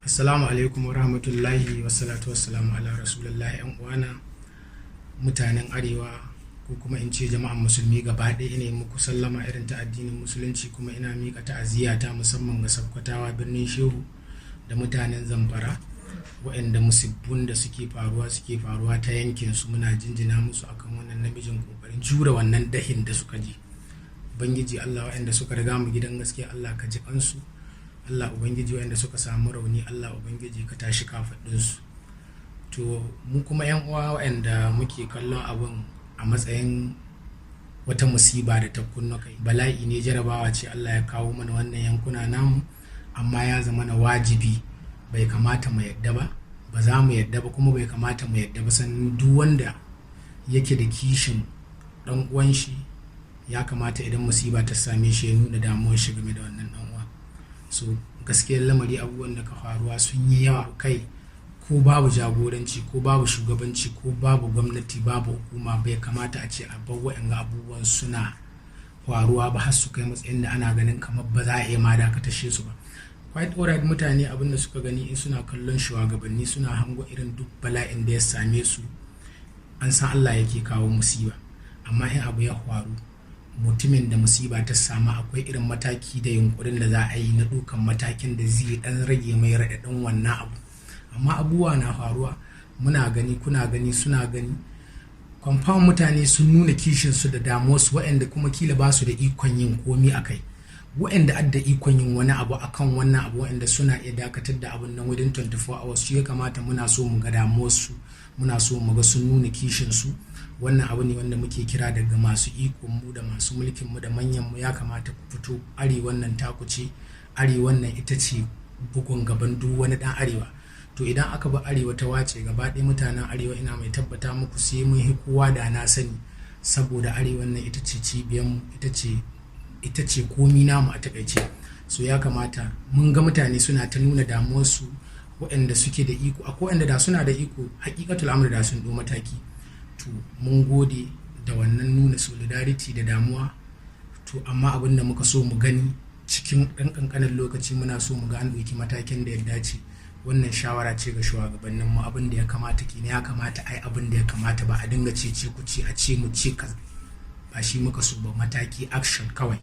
Assalamu alaikum wa rahmatullahi wa salatu wassalamu ala rasulillahi. Yan uwana mutanen Arewa, ko kuma in ce jama'an Musulmi gaba ɗaya, ina yi muku sallama irin ta addinin Musulunci, kuma ina miƙa ta'aziyya ta musamman ga Sakkwatawa, birnin Shehu, da mutanen Zamfara, waɗanda musibbun da suke faruwa ta yankin su. Muna jinjina musu akan wannan namijin kokarin jure wannan dahin da suka ji. Ubangiji Allah, waɗanda suka riga mu gidan gaskiya, Allah ka ji kansu. Allah Ubangiji, waɗanda suka samu rauni, Allah Ubangiji ka tashi kafaɗinsu. To, mu kuma yan uwa waɗanda muke kallon abin a matsayin wata musiba da ta kunno kai, bala'i ne, jarabawa ce Allah ya kawo mana wannan yankuna namu, amma ya zama na wajibi, bai kamata mu yadda ba, ba za mu yadda ba, kuma bai kamata mu yadda ba. Sannan duk wanda yake da kishin dan uwan shi, ya kamata idan musiba ta same shi ya nuna damuwar shi game da wannan dan uwa. So gaskiyar lamari, abubuwan da ka faruwa sun yi yawa. Kai, ko babu jagoranci, ko babu shugabanci, ko babu gwamnati, babu hukuma, bai kamata a ce a bar wa'anga abubuwan suna faruwa ba har su kai matsayin da ana ganin kamar ba za a iya ma dakatashe su ba. Quite alright, mutane abinda suka gani in suna kallon shugabanni, suna hango irin duk bala'in da ya same su. An san Allah yake kawo musiba, amma in abu ya faru, mutumin da musiba ta samu, akwai irin mataki da yunkurin da za a yi na ɗaukan matakin da zai ɗan rage mai raɗaɗin wannan abu. Amma abubuwa na faruwa, muna gani, kuna gani, suna gani. Confirm mutane sun nuna kishinsu da damuwarsu, waɗanda kuma kila ba su da ikon yin komi a kai. Waɗanda adda ikon yin wani abu akan wannan abu, waɗanda suna iya dakatar da abun nan within 24 hours, shi ya kamata. Muna so mu ga damuwarsu, muna so mu ga sun nuna kishinsu. Wannan abu ne wanda muke kira daga masu ikon mu da masu mulkin mu da manyan mu, ya kamata ku fito. Arewan nan taku ce, Arewan nan ita ce bugun gaban duk wani dan Arewa. To, idan aka bi Arewa ta wace gaba ɗaya, mutanen Arewa, ina mai tabbata muku sai mun hi kowa da na sani, saboda Arewan nan ita ce cibiyar mu, ita ce komi namu a takaice. So ya kamata mun ga mutane suna ta nuna damuwarsu. Waɗanda suke da iko, akwai waɗanda da suna da iko, hakikatul amri, da sun ɗau mataki. To, mun gode da wannan nuna solidarity da damuwa. To, amma abin da muka so mu gani cikin ɗan ƙanƙanin lokaci, muna so mu ga an ɗauki matakin da ya dace. Wannan shawara ce ga shugabannin mu. Abin da ya kamata kenan, ya kamata ai abin da ya kamata, ba a dinga cece ku ce a ce mu ce ka ba shi muka so ba. Mataki, action kawai.